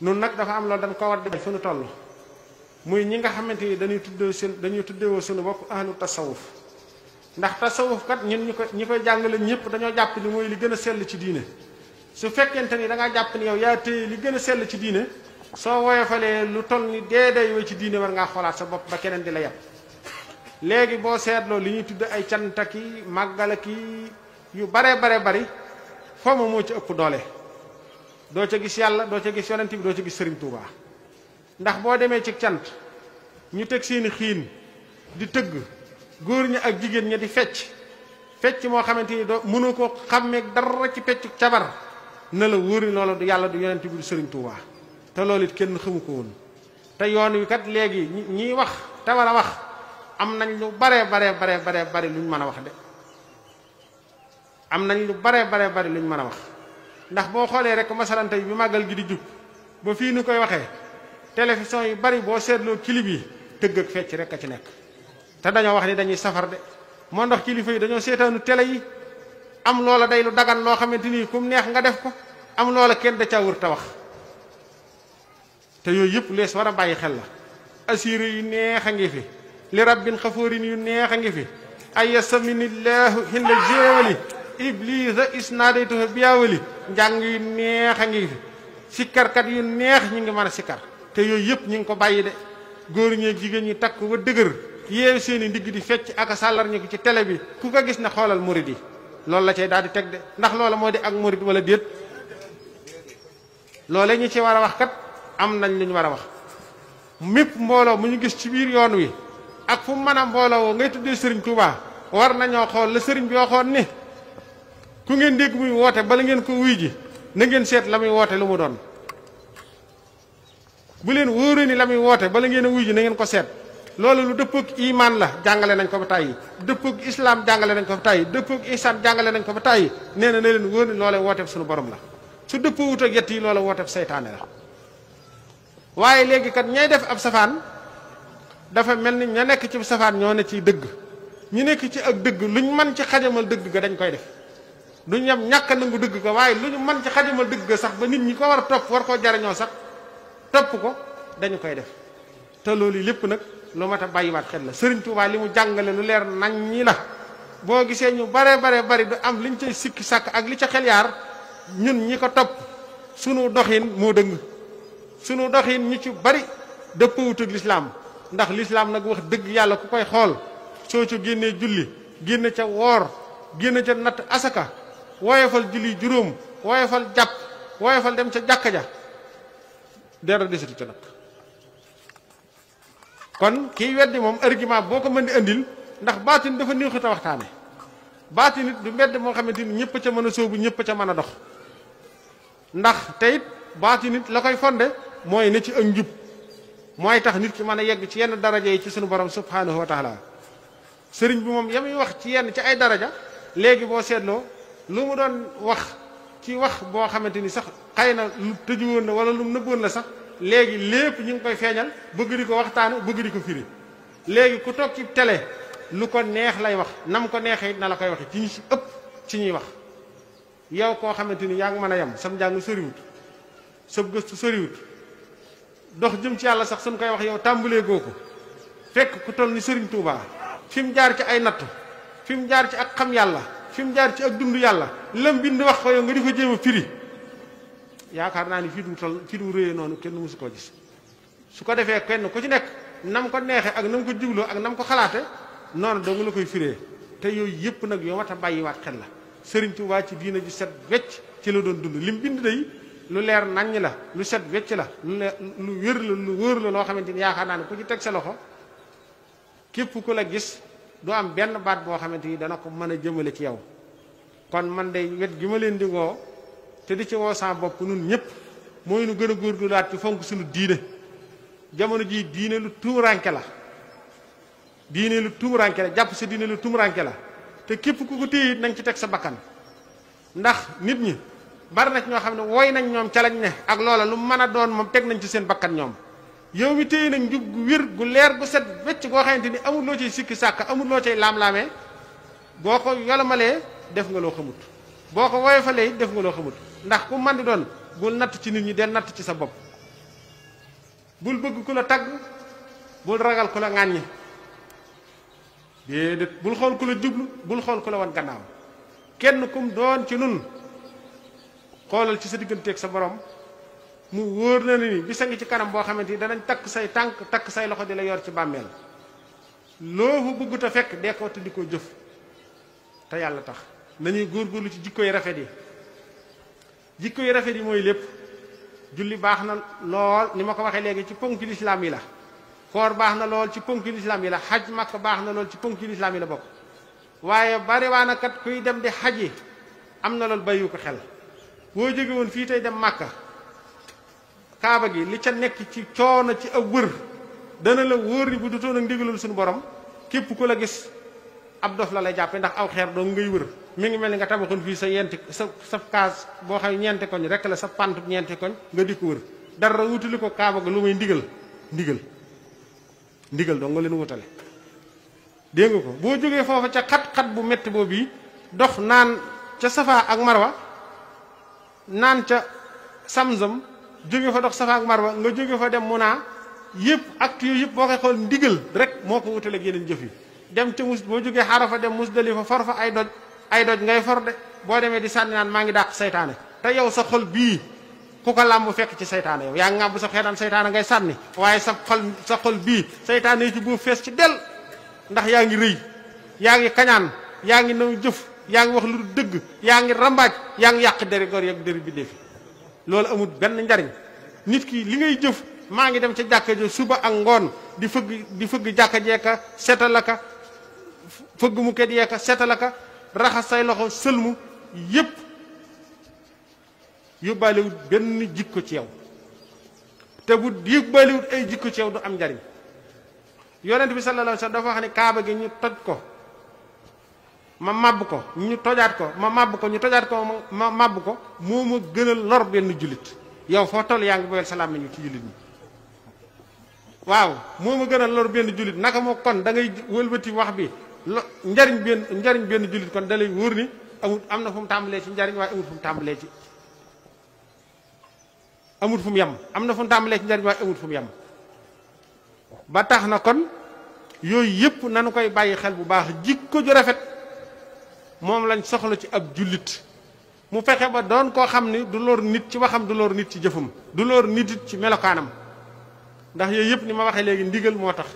nun nag dafa am loolu dañ ko war di fu nu toll muy ñi nga xamante ni dañuy tuddewoo suñu bopp ahlu tasawuf ndax tasawuf kat ñun ñi koy jàngale ñëpp dañoo jàpp ni mooy li gën a sell ci diine su fekkente ni da ngaa jàpp ni yow yaa téye li gën a sell ci diine soo woyofalee lu toll ni dee yo ci diine war ngaa xoolaat sa bopp ba keneen di la yab léegi boo seetloo li ñuy tudd ay cantaki màggalaki yu bare bari foo ma moo ci ëpp doole doo ca gis yàlla doo ca gis yonent bi doo ca gis sëriñ Tuubaa ndax boo demee ci cant ñu teg seeni xiin di tëgg góor ñi ak jigéen ñi di fecc moo xamante ni doo mënu ko xàmmeeg dara ci feccu cabar na la wóor ni loolu du yàlla du yonent bi du sëriñ Tuubaa te loolu it kenn xamu ko woon te yoon wi kat léegi ñiy wax te war a wax am nañ lu bare bari luñ mën a wax de am nañ lu bare bari luñ mën a wax ndax boo xoolee rek masalan tey bi màggal gi di jub ba fii nu koy waxee télévision yu bari boo seetloo clip yi tëgg ak fecc rek a ci nekk te dañoo wax ni dañuy safar de moo ndax kilifa yi dañoo seetaanu télé yi am loola day lu dagan loo xamante ni kum neex nga def ko am loola kenn da ca wër te wax te yooyu yëpp lees war a bàyyi xel la asiira yu neex a ngi fi li rabbin xafoorin yu neex a ngi fi ay yasaminillahu hinda jéewali iblisa isnaadaytuha biyaawali njàng yu neex a ngi fi sikkarkat yu neex ñu ngi mën a sikkar te yooyu yëpp ñu ngi ko bàyyi de góor ñeeg jigéen ñi takk ba dëgër yeew seeni ndigg di fecc ak sàllar ñu ko ci télé bi ku ko gis ne xoolal murid yi loolu la cay daal di teg de ndax loola moo di ak murid wala déet loolee ñu ci war a wax kat am nañ lu ñu war a wax mépp mbooloo mu ñu gis ci biir yoon wi ak fu mën a mbooloo ngay tuddee sëriñ Touba war nañoo xool la sëriñ bi waxoon ni ku ngeen dégg muy woote bala ngeen ko wuy ji na ngeen seet la muy woote lu mu doon bu leen wóoree ni la muy woote bala ngeen a wuy ji na ngeen ko seet loolu lu dëppoog imaan la jàngale nañ ko ba tàyyi dëppoog islam jàngale nañ ko ba tàyyi dëppoog ihsaan jàngale nañ ko ba tàyyi nee na leen wóor ni loolee wooteeb suñu borom la su dëppoo wut ak yett yi loola wooteeb seytaane la waaye léegi kat ñay def ab safaan dafa mel ni ña nekk ci safaan ñoo ne ciy dëgg ñu nekk ci ak dëgg luñ mën ci xajamal dëgg ga dañ koy def duñ yem ñàkk nangu dëgg ga waaye lu ñu mën ci xajamal dëgg ga sax ba nit ñi ko war a topp war koo jariñoo sax topp ko dañu koy def te loolu lépp nag lu mat a bàyyiwaat xel la Sëriñ Tuubaa li mu jàngale lu leer nañ ñi la boo gisee ñu bare bari du am liñ cay sikki sàkk ak li ca xel yaar ñun ñi ko topp sunu doxin moo dëng sunu doxin ñi ci bari dëppawut ak lislaam ndax lislaam nag wax dëgg yàlla ku koy xool soo ca génnee julli génne ca woor génne ca natt asaka woyofal julli juróom woyofal jàpp woyofal dem ca jàkka ja dara desatu ca nag kon kiy weddi moom argument boo ko mën di andil ndax baatin dafa néexut a waxtaane baatin nit du mbedd moo xamante ni ñëpp ca mën a sóobu ñëpp ca mën a dox ndax te it baatin nit la koy fonde mooy ne ci ak njub mooy tax nit ki mën a yegg ci yenn daraja yi ci sunu borom subhanahu wa taala sëriñ bi moom yamuy wax ci yenn ci ay daraja léegi boo seetloo lu mu doon wax ci wax boo xamante ni sax xëy na lu tëju woon na wala lu mu nëbboon la sax léegi lépp ñu ngi koy feeñal bëgg di ko waxtaane bëgg di ko firi léegi ku toog ci télé lu ko neex lay wax nam ko neexee na la koy waxe ci ñi ci ëpp ci ñuy wax yow koo xamante ni yaa ngi mën a yem sam njàng soriwut sab gëstu soriwut dox jëm ci yàlla sax suñ koy wax yow tàmbalee goo ko fekk ku toll ni Sëriñ Tuubaa fi mu jaar ci ay nattu fi mu jaar ci ak xam yàlla fi mu jaar ci ak dund yàlla lam bind wax ko yow nga di ko jéem a firi yaakaar naa ni fii du toll fii du réyee noonu kenn mësu koo gis su ko defee kenn ku ci nekk nam ko neexee ak nam ko jubloo ak nam ko xalaate noonu dong la koy firee te yooyu yëpp nag yoo mat a bàyyiwaat xel la Sëriñ Tuubaa ci diina ju set wecc ci la doon dund lim bind day lu leer naññ la lu set wecc la lu wér la lu wóor la loo xamante ni yaakaar naa ne ku ci teg sa loxo képp ku la gis du am benn baat boo xamante ni dana ko mën a jëmale ci yow kon man day wet gi ma leen di woo te di ci woo sama bopp nun ñëpp mooy nu gën a góorgóorluwaat ci fonk suñu diine jamono jii diine lu tuumuranke la diine lu tuumuranke la jàpp sa diine lu tuumuranke la te képp ku ko téye nañ ci teg sa bakkan ndax nit ñi bari na ci ñoo xam ne woy nañ ñoom ca lañ ne ak loola lu mën a doon moom teg nañ ci seen bakkan ñoom yow mi téye nag njub gu wér gu leer gu set wecc goo xamante ni amul loo cay sikki sàkk amul loo cay laam-laamee boo ko yolomalee def nga loo xamut boo ko woyofalee def nga loo xamut ndax ku man di doon bul natt ci nit ñi del natt ci sa bopp bul bëgg ku la tagg bul ragal ku la ŋàññi déedéet bul xool ku la jublu bul xool ku la wan gannaaw kenn kum doon ci nun xoolal ci sa digganteeg sa borom mu wóor na ni bisa ngi ci kanam boo xamante ni danañ takk say tànk takk say loxo di la yor ci bàmmeel loo fa bëggut a fekk dee ko te di ko jëf te yàlla tax nañuy góorgóorlu ci jikko yi rafet yi jikko yi rafet yi mooy lépp julli baax na lool ni ma ko waxee léegi ci ponki lislaam yi la koor baax na lool ci ponki lislaam yi la xaj makka baax na lool ci ponki lislaam yi la bokk waaye bari waa na kat kuy dem di xaj yi am na loolu bàyyiwu ko xel boo jóge woon fii tey dem màkka kaaba gi li ca nekk ci coono ci ab wër dana la wóor ni bu dutoon ak ndigalul suñu borom képp ku la gis ab dof la lay jàppe ndax aw xeer doo ngay wër mi ngi mel ni nga tabaxoon fii sa kaas boo xam ñeenti koñ rek la sa pant ñeenti koñ nga di ko wër dara wutali ko kaaba ga lu may ndigal doo nga leen wutale dégg nga ko boo jógee foofa ca xat-xat bu metti boobu yi dox naan ca safa ak marwa naan ca samsam jóge fa dox safa ak marwa nga jóge fa dem munaa yëpp acte yooyu yëpp boo koy xool ndigal rek moo ko wutale ak yeneen jëf yi dem ca boo jógee xarafa dem musdalifa for fa ay doj ngay for de boo demee di sànni naan maa ngi dàq saytaane te yow sa xol bii ku ko làmb fekk ci saytaane yow yaa ngi ngàbb sa xeetaan saytaane ngay sànni waaye sa xol bii saytaane yi ci boobu fees ci del ndax yaa ngi rëy yaa ngi kañaan yaa ngi naw jëf yaa ngi wax lu dëgg yaa ngi rambaaj yaa ngi yàq deri gor yeeg deri bindee fi loolu amul benn njariñ nit ki li ngay jëf maa ngi dem ca jàkka jo suba ak ngoon di fëgg jàkka jeeka setalaka fëgg mu ket yeeka setalaka raxas say loxo sëlmu yépp yóbbaalewut benn jikko ci yow te bu yóbbaalewut ay jikko ci yow du am njariñ yonent bi sallallahu alayhi wasallam dafa wax ne kaaba gi ñu toj ko ma màbb ko ñu tojaat ko ma màbb ko ñu tojaat ko ma màbb ko moo ma gënal lor benn jullit yow foo toll yaa ngi boyal salaam nañu ci jullit ñi waaw moo ma gënal lor benn jullit naka moo kon da ngay wëlbati wax bi njariñ benn jullit kon da lay wóor ni am na fu mu tàmbalee ci njariñ waaye amul fu mu tàmbalee ci amul fu mu yem am na fu mu tàmbalee ci njariñ waaye amul fu mu yem ba tax na kon yooyu yëpp nanu koy bàyyi xel bu baax jikko ju rafet moom lañ soxla ci ab jullit mu fexe ba doon koo xam ni du lor nit ci waxam du lor nit ci jëfam du lor nit it ci melokaanam ndax yooyu yëpp ni ma waxee léegi ndigal moo tax